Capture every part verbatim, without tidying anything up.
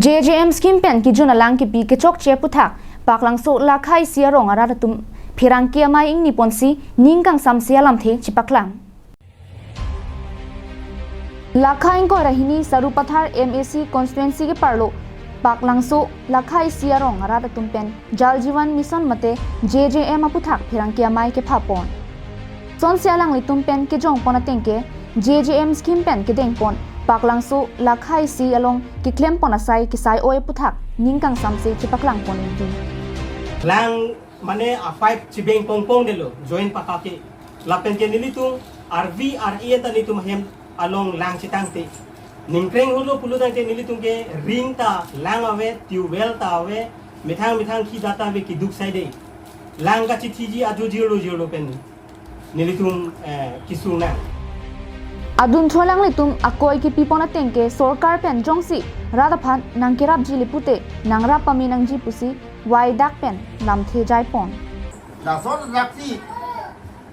J J M scheme pen kejun alang kipi kechokche aputhak Paklangso Lakha isi arong arat atum pherangke amei ingni ponsi ning kangsamse alamthe chepaklang. Lakha ingkoi ra hini Sarupathar M A C constituency keparlo Paklangso Lakha isi arong arat atum pen Jal Jeevan Mission mate J J M aputhak pherangke amei kepha pon. Sonsi alanglitum pen kejong pon ateng ke J J M scheme pen kedeng pon Paklangso Lakha isi along keklem pon asai kesai oi aputhak ning kangsamse chepaklang pon ingti. Lang mane a pipe chibeng pongpong delo join pakake. Lapen ke nelitum arvi ar ien ta nelitum hem along lang chetangte. Ningkreng holo pulo tangte nelitum ke ring ta lang ave, tubewell ta ave, methang methang khi data ave, kiduk saide. Lang kachithiji ajo jirlo jirlo pen nelitum eh, kesung nang. Adunthu alanglitum akoi kipi pon ateng ke sorkar pen jongsi rat aphan nangkerapji le pute nangrap pame nangji pusi waidak pen lamthe jai pon. Lason raksi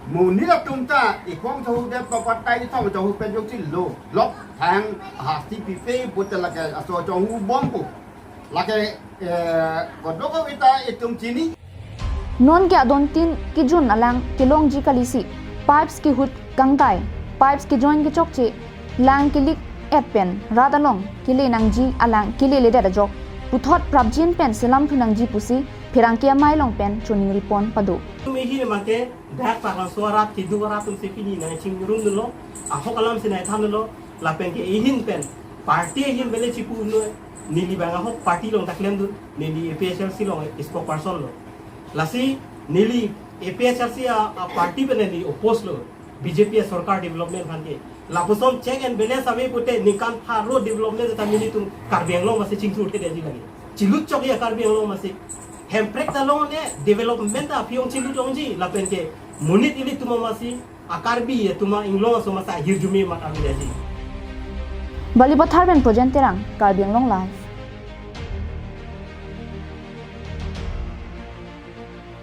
monit atum ta ikhong chahudep papatai ithong chahu pen jongsi lo lok thang hasti pipe pute lake aso chahubom pu. Lake eh, kodok ita itum chini. Non ke adontin kejun alang kelongji kalisi, pipes kehut kangtai, pipes kejoin kechokche, lang kelik et pen rat along kele nangji alang keleledet ajok puthot prapjin pen selamthu nangji pusi pherangke amei along pen choningri pon pado. Tum ehi mate dak Paklangso arat keduk arat atum si pini nangchingrum dunlo, ahok alam si nangthan dunlo, lapen ke ehin pen party ehin bele chipu dunlo. Neli bang ahok party along ta klemdun, neli A P H L C along spokesperson lo. Lasi neli A P H L C a, a party pen neli oppose lo, B J P a sorkar development aphan ke. Lapuson check and balance ave pute ningkan pharo development ta nelitum Karbi Anglong masi chingthur thedeji lagi. Chilut chokji a Karbi Anglong masi. Hemprek ta longji, development ta aphi ong chilut longji, lapen ke monit ilitum masi a Karbi atum inglong aso masi ahirjume mat avedeji. Balipathar pen Projen Terang, Karbi Anglong Live.